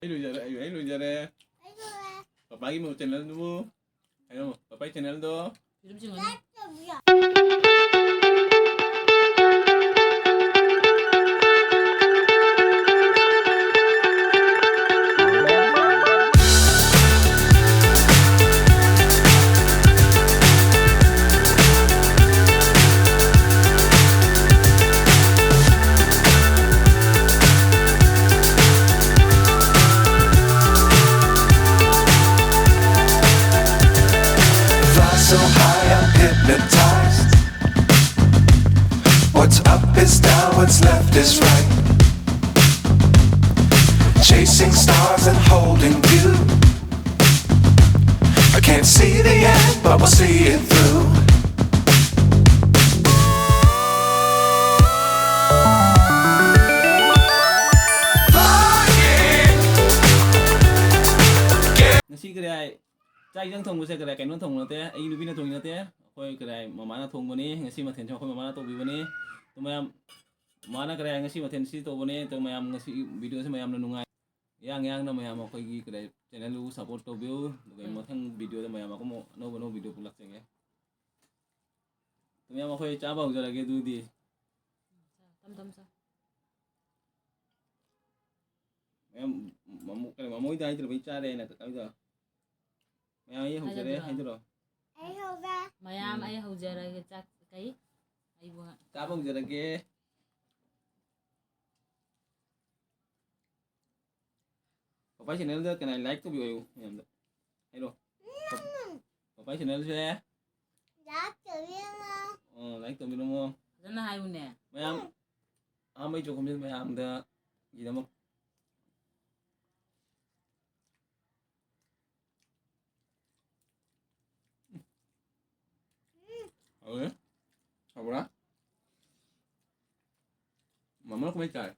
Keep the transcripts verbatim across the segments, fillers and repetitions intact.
ꯑꯩ ꯂꯣꯏꯖꯔꯦ, ꯑꯩ, ꯑꯩ ꯂꯣꯏꯖꯔꯦ꯫ ꯄꯄꯥꯒꯤ ꯃꯨꯛ ꯆꯦꯅꯦꯜꯗꯨꯕꯨ, ꯀꯩꯅꯣ, ꯄꯄꯥꯒꯤ ꯆꯦꯅꯦꯜꯗꯣ꯫ Fly so high, I'm hypnotized. What's up is down, what's left is right. Chasing stars and holding you. I can't see the end, but we'll see it through. Flying. Ngasi kare, ꯆꯥꯛ ꯏꯟꯖꯥꯡ ꯊꯣꯡꯕꯁꯦ ꯀꯗꯥꯏ ꯀꯩꯅꯣ ꯊꯣꯡꯕ ꯅꯠꯇꯦ, ꯑꯩꯒꯤ ꯅꯨꯄꯤꯅ ꯊꯣꯡꯉꯤ ꯅꯠꯇꯦ, ꯑꯩꯈꯣꯏ ꯀꯗꯥꯏ ꯃꯃꯥꯅ ꯊꯣꯡꯕꯅꯤ꯫ ꯉꯁꯤ ꯃꯊꯦꯜꯁꯨ ꯑꯩꯈꯣꯏ ꯃꯃꯥꯅ ꯇꯧꯕꯤꯕꯅꯤ꯫ ꯑꯗꯨ ꯃꯌꯥꯝ, ꯃꯃꯥꯅ ꯀꯗꯥꯏ ꯉꯁꯤ ꯃꯊꯦꯜ ꯁꯤ ꯇꯧꯕꯅꯤ꯫ ꯑꯗꯨ ꯃꯌꯥꯝ ꯉꯁꯤ video ꯁꯤ ꯃꯌꯥꯝꯅ ꯅꯨꯡꯉꯥꯏ, ꯌꯥꯡ ꯌꯥꯡꯅ ꯃꯌꯥꯝ ꯑꯩꯈꯣꯏꯒꯤ ꯀꯗꯥꯏ channel ꯗꯨꯕꯨ support ꯇꯧꯕꯤꯌꯨ꯫ ꯑꯗꯨꯒ ꯎꯝ꯫ ꯃꯊꯪ video ꯗ ꯃꯌꯥꯝ ꯑꯃꯨꯛ ꯑꯅꯧꯕ ꯑꯅꯧꯕ video ꯄꯨꯂꯛꯆꯒꯦ꯫ ꯑꯗꯨ ꯃꯌꯥꯝ ꯑꯩꯈꯣꯏ ꯆꯥꯕ ꯍꯧꯖꯔꯒꯦ ꯑꯗꯨꯗꯤ꯫ ꯇꯝ ꯇꯝ ꯆꯥ꯫ ꯃꯌꯥꯝ, ꯃꯃꯣ-, ꯀꯩꯅꯣ, ꯃꯃꯣꯏꯗ ꯍꯥꯏꯗ꯭ꯔꯕ ꯑꯩ ꯆꯥꯔꯦꯅ ꯀꯀꯥ ꯍꯣꯏꯗ꯫ ꯃꯌꯥꯝ ꯑꯩ ꯍꯧꯖꯔꯦ ꯍꯥꯏꯗꯣꯏꯔꯣ? ꯍꯥꯏꯗꯣꯏꯔꯣ? ꯑꯩ ꯍꯧꯖ-, ꯃꯌꯥꯝ ꯎꯝ꯫ ꯑꯩ ꯍꯧꯖꯔꯒꯦ ꯆꯥꯛ ꯀꯩ? ꯑꯩꯕꯨ ꯍ-, ꯆꯥꯕ ꯍꯧꯖꯔꯒꯦ꯫ ꯄꯄꯥꯏ channel ꯗ ꯀꯅꯥ like ꯇꯧꯕꯤꯌꯨ ꯍꯥꯏꯌꯨ ꯃꯌꯥꯝꯗ꯫ ꯍꯥꯏꯔꯣ꯫ ꯄ-, ꯄꯄꯥꯏ channel ꯁꯦ꯫ Like ꯇꯧꯕꯤꯔꯝꯃꯣ꯫ ꯑꯣ, like ꯇꯧꯕꯤꯔꯝꯃꯣ꯫ ꯐꯖꯅ ꯍꯥꯏꯌꯨꯅꯦ꯫ ꯃꯌꯥꯝ, ꯑꯍꯥꯟꯕꯩ ꯆꯥꯛꯈꯨꯝꯁꯤꯗ ꯃꯌꯥꯝꯗ ꯒꯤꯗꯃꯛ ꯍꯥꯎꯋꯦ? ꯍꯥꯎꯕ꯭ꯔꯥ? ꯃꯃꯥ ꯀꯃꯥꯏ ꯆꯥꯏ?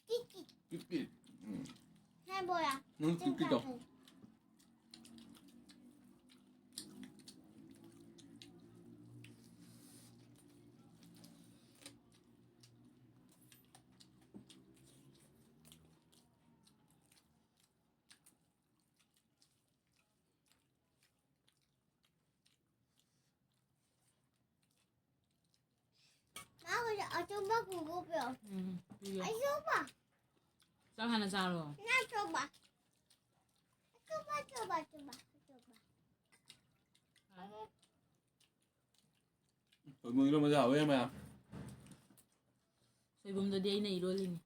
ꯀꯤꯠ ꯀꯤꯠ꯫ ꯀꯤꯠ ꯀꯤꯠ꯫ ꯎꯝ꯫ ꯍꯦ ꯕꯣꯔꯥ꯫ ꯅꯪ ꯀꯤꯠ ꯀꯤꯠ ꯇꯧ꯫ ꯑꯆꯧꯕ ꯈꯣꯡꯎꯞ ꯄꯤꯌꯣ꯫ ꯎꯝ, ꯄꯤꯒꯦ꯫ ꯑꯆꯧꯕ꯫ ꯆꯥꯛ ꯍꯥꯟꯅ ꯆꯥꯔꯣ꯫ ꯅ ꯑꯆꯧꯕ꯫ ꯑꯆꯧꯕ, ꯑꯆꯧꯕ, ꯑꯆꯧꯕ, ꯑꯆꯧꯕ꯫ ꯁꯣꯏꯕꯨꯝ ꯏꯔꯣꯝꯕꯁꯦ ꯍꯥꯎꯋꯦ ꯃꯌꯥꯝ꯫ ꯁꯣꯏꯕꯨꯝꯗꯨꯗꯤ ꯑꯩꯅ ꯏꯔꯣꯜꯂꯤꯅꯤ꯫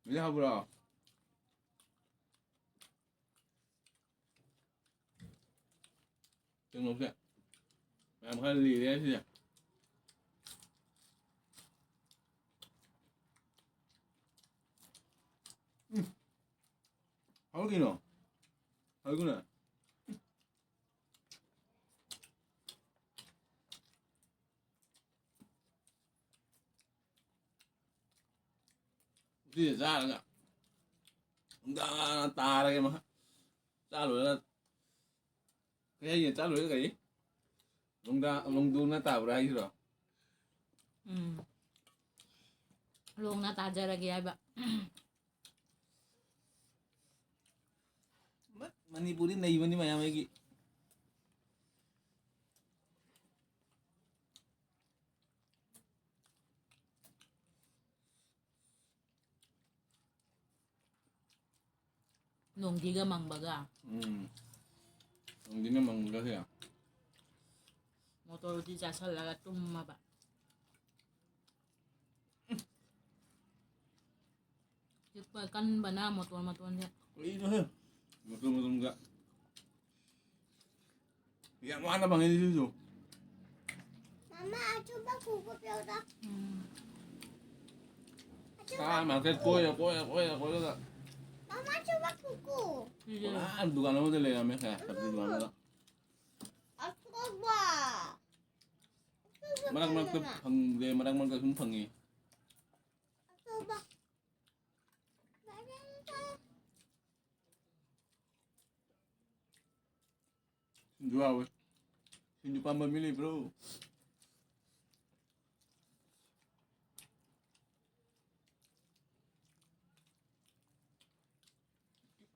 ꯃꯤꯅ ꯍꯧꯕ꯭ꯔꯣ? ꯀꯩꯅꯣꯁꯦ ꯃꯌꯥꯝ ꯈꯔ ꯂꯤꯔꯦ ꯁꯤꯁꯦ꯫ ꯎꯝ꯫ ꯍꯧꯔꯛꯏꯅꯣ? ꯍꯧꯔꯛꯏꯅꯣ? ꯎꯇꯤꯁꯦ ꯆꯥꯔꯒ ꯅꯨꯡꯗꯥꯡ ꯇꯥꯔꯒꯦ ꯃꯈꯥ꯫ ꯆꯥ ꯂꯣꯏꯔꯒ ꯀꯩ ꯍꯥꯏꯒꯦ? ꯆꯥ ꯂꯣꯏꯔꯒ ꯀꯔꯤ? ꯅꯨꯡꯗꯥꯡ, ꯅꯣꯡꯗꯨꯅ ꯇꯥꯕ꯭ꯔꯥ ꯍꯥꯏꯁꯤꯔꯣ? ꯎꯝ꯫ ꯂꯣꯡꯅ ꯇꯥꯖꯔꯒꯦ ꯍꯥꯏꯕ꯫ ꯃ-, ꯃꯅꯤꯄꯨꯔꯗꯤ ꯅꯩꯕꯅꯤ ꯃꯌꯥꯝ ꯑꯩꯒꯤ꯫ ꯅꯣꯡꯊꯤꯒ ꯃꯪꯕꯒ꯫ ꯎꯝ꯫ ꯅꯣꯡꯊꯤꯒ ꯃꯪꯕꯒꯁꯦ꯫ ꯃꯣꯇꯣꯔ ꯎꯇꯤ ꯆꯥꯁꯜꯂꯒ ꯇꯨꯝꯃꯕ꯫ ꯆꯤꯛꯄ ꯀꯟꯕꯅ ꯃꯣꯇꯣꯔ ꯃꯇꯣꯟꯁꯦ꯫ ꯀꯩꯅꯣꯍꯦ? ꯃꯇꯨꯝ ꯃꯇꯨꯝꯒ꯫ ꯌꯥꯝ ꯋꯥꯅ ꯐꯪꯉꯤ ꯁꯤꯁꯨ꯫ ꯃꯃꯥ, ꯑꯆꯨꯝꯕ ꯈꯣꯡꯎꯞ ꯌꯥꯎꯗ꯫ ꯎꯝ꯫ ꯑꯆꯨꯝꯕ ꯀꯥ ꯃꯥꯔꯀꯦꯠ ꯈꯣꯡꯎꯞ꯫ ꯀꯣꯏꯔ, ꯀꯣꯏꯔ, ꯀꯣꯏꯔ, ꯀꯣꯏꯔꯒ꯫ ꯃꯃꯥ, ꯑꯆꯨꯝꯕ ꯈꯣꯡꯎꯞ꯫ ꯁꯤꯁꯦ꯫ ꯄꯨꯔꯥ ꯗꯨꯀꯥꯟ ꯑꯃꯗ ꯂꯩꯔꯝꯃꯦ, ꯁꯦ, ꯁꯕꯖꯤ ꯗꯨꯀꯥꯟ ꯑꯃꯗ꯫ ꯑꯆꯨꯝꯕ꯫ ꯃꯔꯛ ꯃꯔꯛꯇ ꯐꯪꯗꯦ, ꯃꯔꯛ ꯃꯔꯛꯇ ꯁꯨꯝ ꯐꯪꯉꯤ꯫ ꯑꯆꯨꯝꯕ꯫ ꯁꯤꯡꯖꯨ ꯍꯥꯎꯋꯦ꯫ ꯁꯤꯡꯖꯨ ꯄꯥꯝꯕ ꯃꯤ ꯂꯩꯕ꯭ꯔꯣ?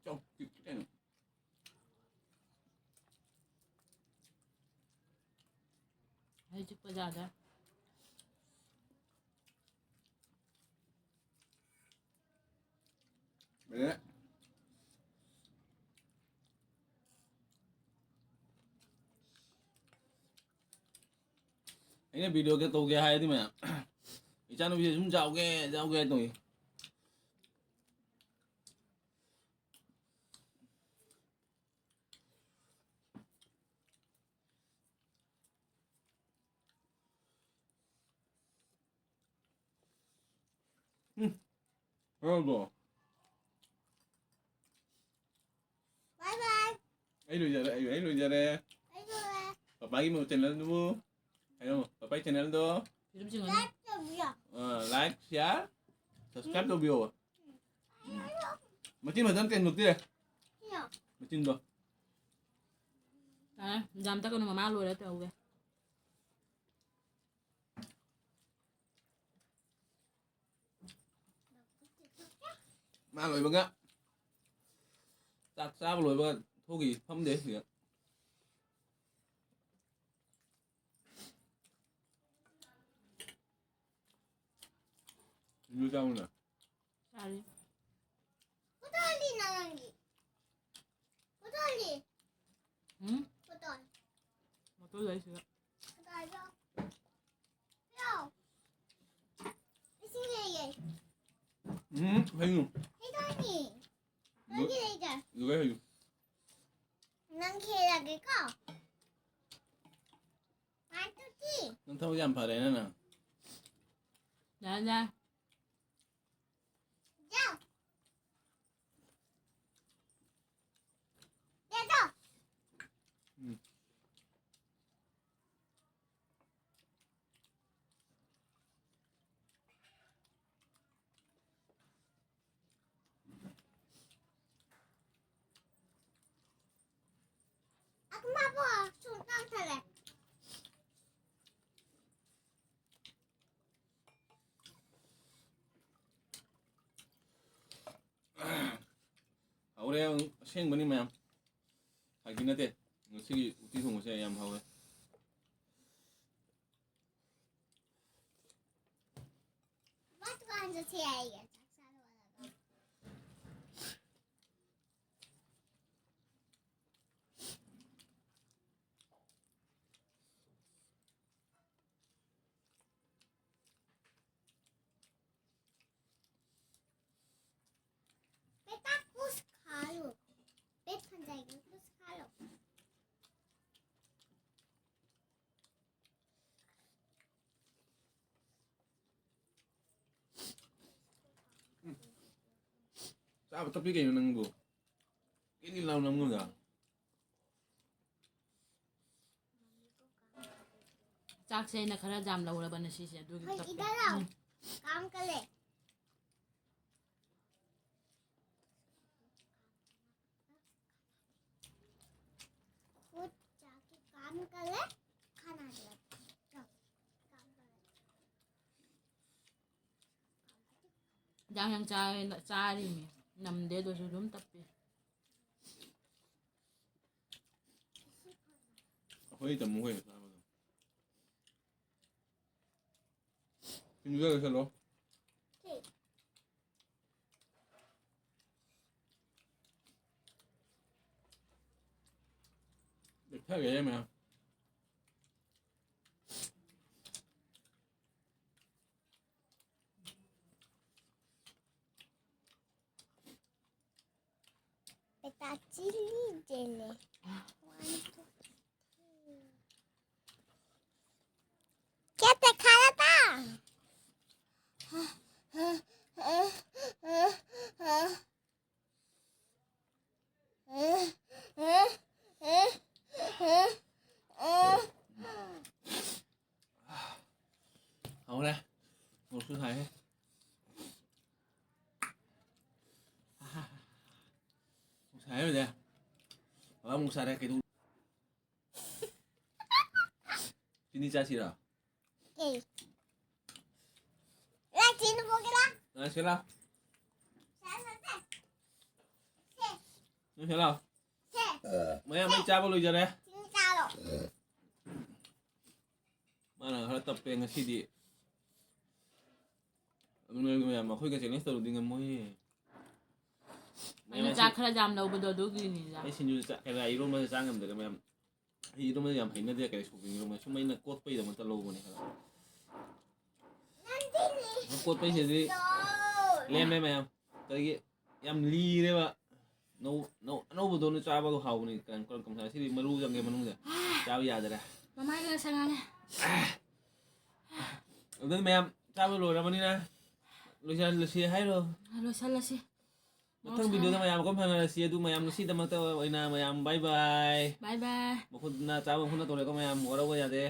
ꯆꯧ ꯆꯤꯛ ꯀꯩꯅꯣ꯫ ꯑꯩ ꯆꯤꯛꯄ ꯌꯥꯗꯦ꯫ ꯑꯦ꯫ ꯑꯩꯅ videoꯒ ꯇꯧꯒꯦ ꯍꯥꯏꯔꯗꯤ ꯃꯌꯥꯝ, "ꯏꯆꯥꯅꯨꯄꯤꯁꯦ ꯁꯨꯝ ꯆꯥꯎꯒꯦ, ꯆꯥꯎꯒꯦ" ꯇꯧꯏ꯫ ꯎꯝ꯫ ꯍꯔꯥꯎꯗ꯭ꯔꯣ? Bye bye꯫ ꯑꯩ ꯂꯣꯏꯖꯔꯦ, ꯑꯩ, ꯑꯩ ꯂꯣꯏꯖꯔꯦ꯫ ꯑꯩ ꯂꯣꯏꯔꯦ꯫ ꯄꯄꯥꯒꯤ ꯃ-, channelꯗꯨꯕꯨ ꯍꯥꯏꯔꯝꯃꯣ꯫ ꯄꯄꯥꯒꯤ channelꯗꯣ꯫ ꯐꯤꯂꯝ ꯁꯤꯡꯉꯅꯤ꯫ Subscribe ꯇꯧꯕꯤꯌꯣ꯫ ꯑ, like, share, subscribe ꯇꯧꯕꯤꯌꯣ꯫ ꯎꯝ꯫ ꯃꯆꯤꯟ ꯃꯆꯟ ꯀꯩꯅꯣ ꯅꯣꯛꯇꯦ꯫ ꯁꯤꯅ꯫ ꯃꯆꯤꯟꯗꯣ꯫ ꯌꯥꯔꯦ, ꯌꯥꯝ ꯇꯛꯀꯅꯨ, ꯃꯃꯥ ꯂꯣꯏꯔ ꯇꯧꯒꯦ꯫ ꯃꯥ ꯂꯣꯏꯕꯒ, ꯆꯥꯛ ꯆꯥꯕ ꯂꯣꯏꯕꯒ ꯊꯣꯛꯈꯤ, ꯐꯝꯗꯦ ꯁꯤꯗ꯫ ꯁꯤꯡꯖꯨ ꯆꯥꯕꯅ꯫ ꯆꯥꯔꯤ꯫ ꯄꯣꯇꯣꯜꯗꯤ ꯅꯪꯒꯤ꯫ ꯄꯣꯇꯣꯜꯗꯤ꯫ ꯎꯝ? ꯄꯣꯇꯣꯜ꯫ ꯕꯣꯇꯜ ꯂꯩ ꯁꯤꯗ꯫ ꯄꯣꯇꯣꯜꯗꯣ꯫ ꯄꯤꯔꯛꯑꯣ꯫ ꯏꯁꯤꯡ ꯂꯩꯌꯦ꯫ ꯎꯝ, ꯍꯩꯅꯨ꯫ ꯍꯩꯗꯣꯏꯅꯤ꯫ ꯅꯪꯒꯤ ꯂꯩꯇ꯭ꯔꯦ꯫ ꯂꯣꯏ ꯍꯩꯅꯨ꯫ ꯅꯪ ꯈꯦꯔꯒꯦꯀꯣ꯫ One, two, three꯫ ꯅꯪ ꯊꯕꯛ ꯌꯥꯝ ꯐꯔꯦꯅ ꯅꯪ꯫ ꯌꯥꯔꯦ, ꯌꯥꯔꯦ꯫ ꯌꯥ꯫ ꯌꯥꯗꯣ꯫ ꯎꯝ꯫ ꯑꯀꯃꯥꯕꯣ ꯁꯨꯡꯇꯥꯡ ꯊꯥꯂꯦ꯫ ꯍꯥꯎꯔꯦ꯫ ꯑꯁꯦꯡꯕꯅꯤ ꯃꯌꯥꯝ, ꯐꯥꯒꯤ ꯅꯠꯇꯦ꯫ ꯉꯁꯤꯒꯤ ꯎꯇꯤ ꯊꯣꯡꯕꯁꯦ ꯌꯥꯝ ꯍꯥꯎꯋꯦ꯫ ꯃꯥ ꯗꯨꯀꯥꯟ ꯆꯠꯁꯦ ꯍꯥꯏꯌꯦ, ꯆꯥꯛ ꯆꯥ ꯂꯣꯏꯔꯒ꯫ बेटा, कुछ खा लो, पेट फट जाएगी, कुछ खा लो। ꯆꯥꯕ ꯊꯛꯄꯤ ꯀꯩꯅꯣ ꯅꯪꯕꯨ? ꯀꯤꯠꯅꯤ ꯂꯥꯎ ꯅꯝꯒꯗ꯫ ꯆꯥꯛꯁꯦ ꯑꯩꯅ ꯈꯔ ꯌꯥꯝ ꯂꯧꯔꯕꯅꯦ ꯁꯤꯁꯦ, ꯑꯗꯨꯒꯤ ꯍꯣꯏ, ꯀꯞꯄꯦ꯫ ꯏꯗꯔ ꯂꯥꯎ꯫ ꯎꯝ꯫ काम कर ले। खुद जाके काम कर ले, खाना दे। जाओ, काम कर ले। ꯌꯥꯝ ꯌꯥꯝ ꯆꯥꯔꯦ, ꯆꯥꯔꯤꯅꯦ꯫ ꯅꯝꯗꯦ ꯑꯗꯨꯁꯨ ꯑꯗꯨꯝ ꯇꯞꯄꯤ꯫ ꯑꯩꯈꯣꯏ ꯇꯥꯃꯣ ꯍꯣꯏꯅ ꯆꯥꯕꯗꯣ꯫ ꯁꯤꯡꯖꯨꯗ ꯂꯣꯏꯁꯜꯂꯣ꯫ ꯂꯦꯛꯊꯒꯦ ꯃꯌꯥꯝ꯫ बेटा, चिल्ली जेले। One, two, three। क्या देखा रहा था? ꯍꯧꯔꯦ꯫ ꯃꯣꯔꯣꯛꯁꯨ ꯁꯥꯏꯍꯦ꯫ ꯃꯣꯔꯣꯛ ꯁꯥꯏꯍꯦ ꯍꯧꯖꯤꯛ꯫ ꯕꯕꯥ ꯃꯣꯔꯣꯛ ꯁꯥꯔꯦ ꯀꯩꯗꯧ-, ꯆꯤꯅꯤ ꯆꯥꯁꯤꯔꯣ? ꯀꯩ? ꯂꯥꯛ ꯆꯤꯅꯤ ꯄꯨꯒꯦꯔꯥ? ꯂꯥꯛꯁꯤꯔꯥ? ꯁꯦ, ꯁꯦ, ꯁꯦ꯫ ꯁꯦ꯫ ꯍꯦꯜꯂꯣ꯫ ꯃꯌꯥꯝ ꯑꯩ ꯆꯥꯕ ꯂꯣꯏꯖꯔꯦ꯫ ꯃꯥꯅ ꯈꯔ ꯇꯞꯄꯦ ꯉꯁꯤꯗꯤ꯫ ꯑꯗꯨꯅ ꯃꯌꯥꯝ ꯑꯩꯈꯣꯏꯒ ꯆꯦꯂꯦꯟꯖ ꯇꯧꯔꯨꯗꯤ ꯉꯝꯃꯣꯏꯌꯦ꯫ ꯃꯌꯥꯝ ꯑꯩꯅ ꯆꯥꯛ ꯈꯔ ꯌꯥꯝ ꯂꯧꯕꯗꯣ ꯑꯗꯨꯒꯤꯅꯤꯗ꯫ ꯑꯩ ꯁꯤꯡꯖꯨ ꯆꯥ-, ꯀꯩꯅꯣ, ꯏꯔꯣꯟꯕꯁꯦ ꯆꯥ ꯉꯝꯗ꯭ꯔꯦ ꯃꯌꯥꯝ꯫ ꯑꯩ ꯏꯔꯣꯟꯕꯁꯦ ꯌꯥꯝ ꯍꯩꯅꯗꯦ, ꯀꯔꯤ ꯁꯧꯒ꯭ꯔꯤ ꯏꯔꯣꯟꯕ ꯁꯨꯝ ꯑꯩꯅ ꯀꯣꯠꯄꯒꯤꯗꯃꯛꯇ ꯂꯧꯕꯅꯦ ꯈꯔ꯫ ꯀꯣꯠꯄꯩꯁꯤꯗꯤ ꯂꯦꯝꯃꯦ ꯃꯌꯥꯝ꯫ ꯀꯔꯤꯒꯤ ꯌꯥꯝ ꯂꯤꯔꯦꯕ꯫ ꯅꯧ-, ꯅꯧ-, ꯑꯅꯧꯕꯗꯧꯅ ꯆꯥꯕꯗꯣ ꯍꯥꯎꯕꯅꯤ꯫ ꯀꯩꯅꯣ, ꯀꯩꯅꯣ, ꯀꯩꯅꯣ, ꯁꯤꯗꯤ ꯃꯔꯨ ꯆꯪꯉꯦ ꯃꯅꯨꯡꯗ꯫ ꯆꯥꯕ ꯌꯥꯗꯔꯦ꯫ ꯃꯃꯥꯏꯗ ꯉꯁꯥꯏ ꯉꯥꯡꯉꯦ꯫ ꯑꯗꯨꯅ ꯃꯌꯥꯝ ꯆꯥꯕ ꯂꯣꯏꯔꯕꯅꯤꯅ ꯂꯣꯏꯁꯤꯜꯂꯁꯤ ꯍꯥꯏꯔꯣ? ꯂꯣꯏꯁꯤꯜꯂꯁꯤ꯫ ꯃꯊꯪ ꯚꯤꯗꯤꯑꯣꯗ ꯃꯌꯥꯝ ꯑꯃꯨꯛ ꯐꯪꯅꯔꯁꯤ꯫ ꯑꯗꯨ ꯃꯌꯥꯝ ꯉꯁꯤꯗꯃꯛꯇ ꯑꯣꯏꯅ ꯃꯌꯥꯝ ꯕꯥꯏ ꯕꯥꯏ꯫ ꯕꯥꯏ ꯕꯥꯏ꯫ ꯃꯈꯨꯠꯅ ꯆꯥꯕ ꯃꯈꯨꯠꯅ ꯇꯧꯔꯦꯀꯣ ꯃꯌꯥꯝ, ꯋꯥꯔꯧꯕ ꯌꯥꯗꯦ꯫